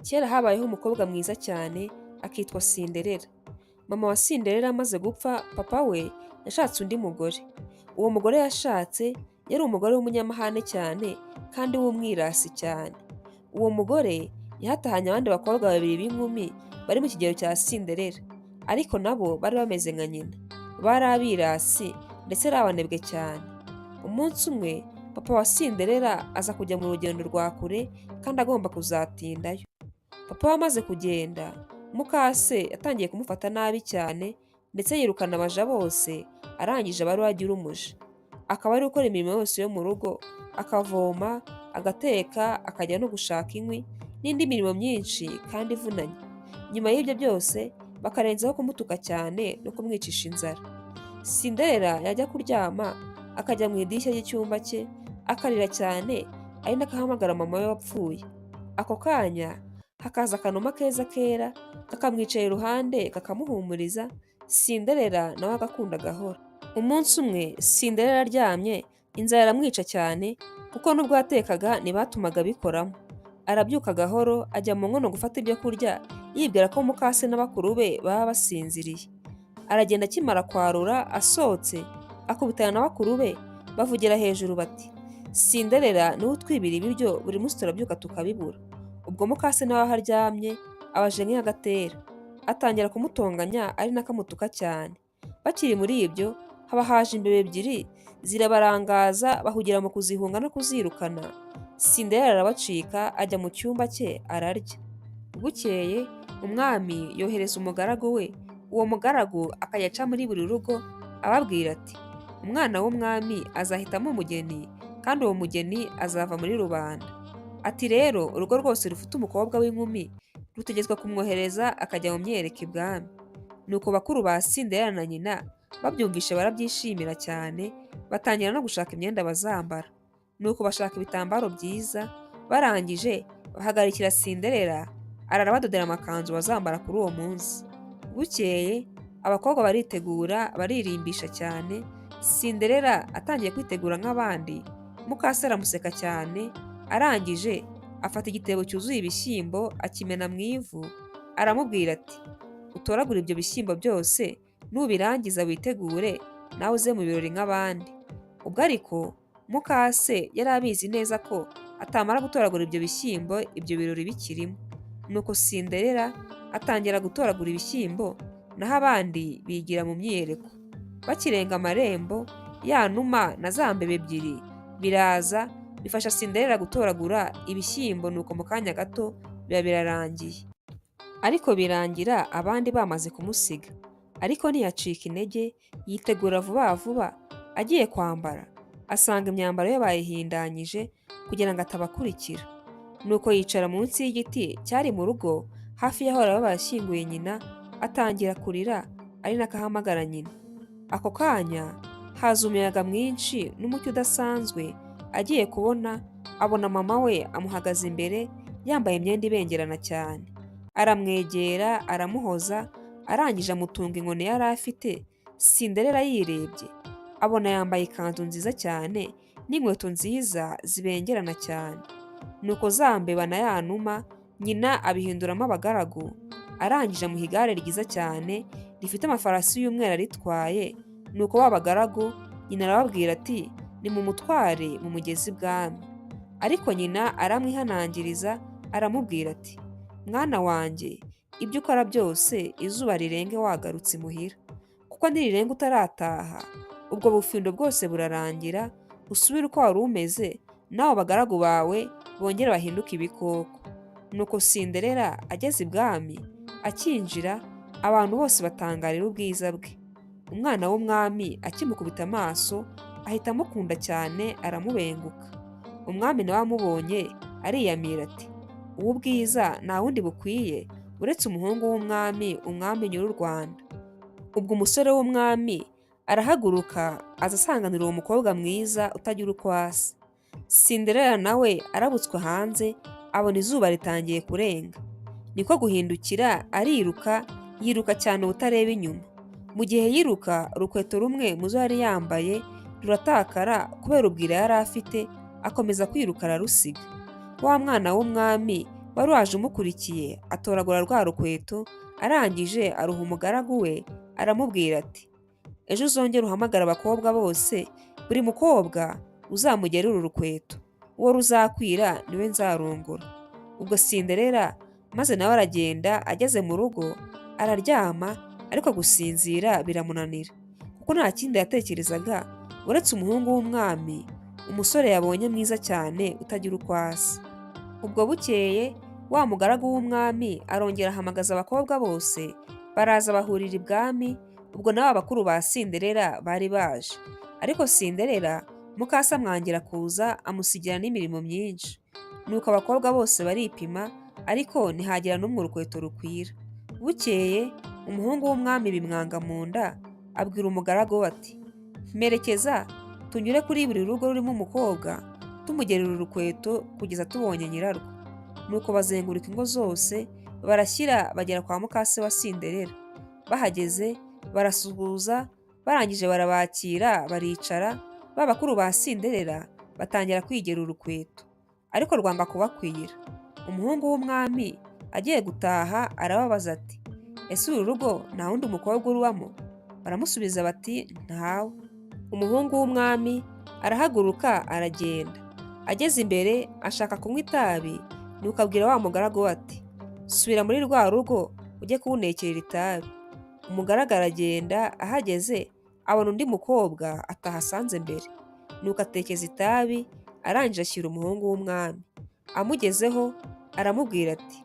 Kera habayeho umukobwa mwiza cyane akitwa Cinderella. Mama wa Cinderella amaze gupfa, papa we yashatse undi mugore. Uwo mugore yashatse yari umugore w'umunyamahane cyane kandi w'umwirasi cyane. Uwo mugore yahatahanye abandi bakobwa babiri b'inkumi bari mu kigero cya Cinderella, ariko nabo bari bameze nka nyina. Bari abirasi ndetse ari abanebwe cyane. Umunsi umwe papa wa Cinderella aza kujya mu rugendo rwa kure kandi agomba kuzatindayo. Papa we amaze kugenda, mukase yatangiye kumufata nabi cyane ndetse yirukana abaja bose, arangije aba ariwe agira umuja. Akaba ariwe ukora imirimo yose yo mu rugo, akavoma, agateka, akajya no gushaka inkwi n'indi mirimo myinshi kandi ivunanye. Nyuma y'ibyo byose bakarenzaho kumutuka cyane no kumwicisha inzara. Cinderella yajya kuryama akajya mu idirishya ry'icyumba cye akarira cyane, ari nako ahamagara mama we wapfuye. Ako kanya hakaza akanuma keza kera kakamwicara iruhande kakamuhumuriza, Cinderella nawe agakunda agahora. Umunsi umwe Cinderella aryamye, inzara iramwica cyane kuko nubwo yatekaga ntibatumaga abikoramo. Arabyuka gahoro ajya mu nkono gufata ibyo kurya, yibwira ko mukase na bakuru be baba basinziriye. Aragenda, akimara kwarura asohotse akubitana na bakuru be, bavugira hejuru bati: "Cinderella niwe utwibira ibiryo, buri munsi turabyuka tukabibura." Ubwo mukase nawe aho aryamye aba aje nk'agatera, atangira kumutonganya ari nako amutuka cyane. Bakiri muri ibyo haba haje imbeba ebyiri zirabarangaza, bahugira mu kuzihunga no kuzirukana. Cinderella arabacika ajya mu cyumba cye ararya. Bukeye umwami yohereza umugaragu we, uwo mugaragu akajya aca muri buri rugo ababwira ati: "Umwana w'umwami azahitamo umugeni, kandi uwo mugeni azava muri rubanda." Ati: "Rero urugo rwose rufite umukobwa w'inkumi rutegetswe kumwohereza akajya mu myiyereko ibwami." Nuko bakuru ba Cinderella na nyina babyumvishe barabyishimira cyane, batangira no gushaka imyenda bazambara. Nuko bashaka ibitambaro byiza, barangije bahagarikira Cinderella arara badodera amakanzu bazambara kuri uwo munsi. Bukeye abakobwa baritegura, baririmbisha cyane. Cinderella atangiye kwitegura nk'abandi, mukase aramuseka cyane, arangije afata igitebo cyuzuye ibishyimbo akimena mu ivu, aramubwira ati: "Utoragure ibyo bishyimbo byose, nubirangiza witegure nawe uze mu birori nk'abandi." Ubwo ariko mukase yari abizi neza ko atamara gutoragura ibyo bishyimbo ibyo birori bikirimo. Nuko Cinderella atangira gutoragura ibishyimbo, naho abandi bigira mu myiyereko. Bakirenga amarembo, ya numa na za mbeba ebyiri biraza bifasha Cinderella gutoragura ibishyimbo, nuko mu kanya gato biba birarangiye. Ariko birangira abandi bamaze kumusiga. Ariko ntiyacika intege, yitegura vuba vuba, agiye kwambara asanga imyambaro ye bayihindanyije kugira ngo atabakurikira. Nuko yicara munsi y'igiti cyari mu rugo hafi y'aho bari barashyinguye nyina, atangira kurira ari nako ahamagara nyina. Ako kanya haza umuyaga mwinshi n'umucyo udasanzwe, agiye kubona abona mama we amuhagaze imbere yambaye imyenda ibengerana cyane. Aramwegera aramuhoza, arangije amutunga inkoni yari afite. Cinderella yirebye abona yambaye ikanzu nziza cyane n'inkweto nziza zibengerana cyane. Nuko za mbeba na ya numa nyina abihinduramo abagaragu, arangije amuha igare ryiza cyane rifite amafarasi y'umweru aritwaye. Nuko ba bagaragu nyina arababwira ati: "Nimumutware mumugeze ibwami." Ariko nyina aramwihanangiriza, aramubwira ati: "Mwana wanjye, ibyo ukora byose izuba rirenge wagarutse imuhira, kuko nirirenga utarataha ubwo bufindo bwose burarangira, usubire uko wari umeze, n'abo bagaragu bawe bongere bahinduke ibikoko." Nuko Cinderella ageze ibwami, akinjira abantu bose batangarira ubwiza bwe. Umwana w'umwami akimukubita amaso ahita amukunda cyane, aramubenguka. Umwami nawe amubonye ariyamira ati: "Ubu bwiza nta wundi bukwiye uretse umuhungu w'umwami, umwami nyir'u Rwanda." Ubwo umusore w'umwami arahaguruka aza asanganira uwo mukobwa mwiza utagira uko asa. Cinderella nawe arabutswe hanze abona izuba ritangiye kurenga. Niko guhindukira ariruka, yiruka cyane ubutareba inyuma. Mu gihe yiruka, urukweto rumwe mu zo yari yambaye ruratakara kubera ubwira yari afite, akomeza kwiruka ararusiga. Wa mwana w'umwami wari waje umukurikiye atoragura rwa rukweto, arangije aruha umugaragu we, aramubwira ati: "Ejo uzongere uhamagare abakobwa bose, buri mukobwa uzamugere uru rukweto, uwo ruzakwira niwe nzarongora." Ubwo Cinderella maze nawe aragenda, ageze mu rugo araryama, ariko gusinzira biramunanira kuko nta kindi yatekerezaga uretse umuhungu w'umwami, umusore yabonye mwiza cyane utagira uko asa. Ubwo bukeye wa mugaragu w'umwami arongera ahamagaza abakobwa bose, baraza bahurira ibwami. Ubwo nabo abakuru ba Cinderella bari baje, ariko Cinderella mukase amwangira kuza, amusigira n'imirimo myinshi. Nuko abakobwa bose baripima, ariko ntihagira n'umwe urukweto rukwira. Bukeye umuhungu w'umwami bimwanga mu nda, abwira umugaragu we ati: "Mperekeza tunyure kuri buri rugo rurimo umukobwa, tumugerera urukweto kugeza tubonye nyirarwo." Nuko bazenguruka ingo zose, barashyira bagera kwa mukase wa Cinderella. Bahageze barasuhuza, barangije barabakira, baricara. Ba bakuru ba Cinderella batangira kwigera urukweto, ariko rwanga kubakwira. Umuhungu w'umwami agiye gutaha arababaza ati: "Ese uru rugo nta wundi mukobwa urubamo?" Baramusubiza bati: "Ntawe." Umuhungu w'umwami arahaguruka aragenda. Ageze imbere ashaka kunywa itabi, nuko abwira wa mugaragu we ati: "Subira muri rwa rugo ujye kuntekerera itabi." Umugaragu aragenda, ahageze abona undi mukobwa atahasanze mbere. Nuko atekeza itabi, arangije ashyira umuhungu w'umwami. Amugezeho aramubwira ati: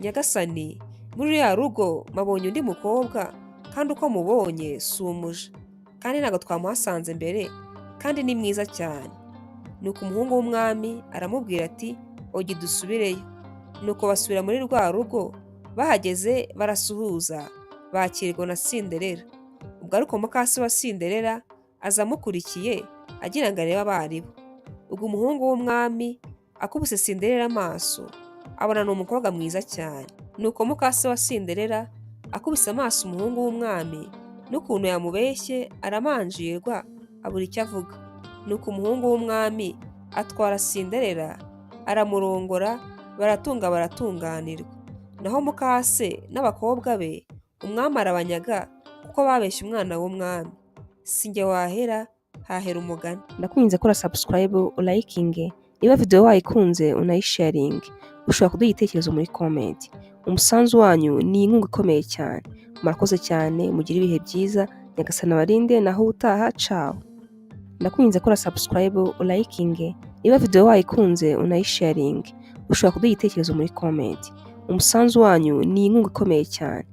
"Nyagasani, muri ruriya rugo mpabonye undi mukobwa, kandi uko mubonye si umuja, kandi ntabwo twamuhasanze mbere, kandi ni mwiza cyane." Nuko umuhungu w'umwami aramubwira ati: "Ogi, dusubireyo." Nuko basubira muri rwa rugo, bahageze barasuhuza, bakirwa na Cinderella. Ubwo ariko mukase wa Cinderella aza amukurikiye agira ngo arebe abo ari bo. Ubwo umuhungu w'umwami akubise Cinderella amaso, abona ni umukobwa mwiza cyane. Nuko mukase wa Cinderella akubise amaso umuhungu w'umwami n'ukuntu yamubeshye, aramanjirwa abura icyo avuga. Nuko umuhungu w'umwami atwara Cinderella, aramurongora, baratunga baratunganirwa. Naho mukase n'abakobwa be umwami arabanyaga kuko babeshye umwana w'umwami. Si njye wahera, hahera umugani. Ndakwinginze kora subscribe, ulayikinge, niba video wayikunze unayisharinge. Ushobora kuduha igitekerezo muri comment. Umusanzu wanyu ni inkunga ikomeye cyane. Murakoze cyane, mugire ibihe byiza, Nyagasani abarinde, naho ubutaha, ciao. Ndakwinginze kora subscribe, ulayikinge, niba video wayikunze unayisharinge. Ushobora kuduha igitekerezo muri comment. Umusanzu wanyu ni inkunga ikomeye cyane.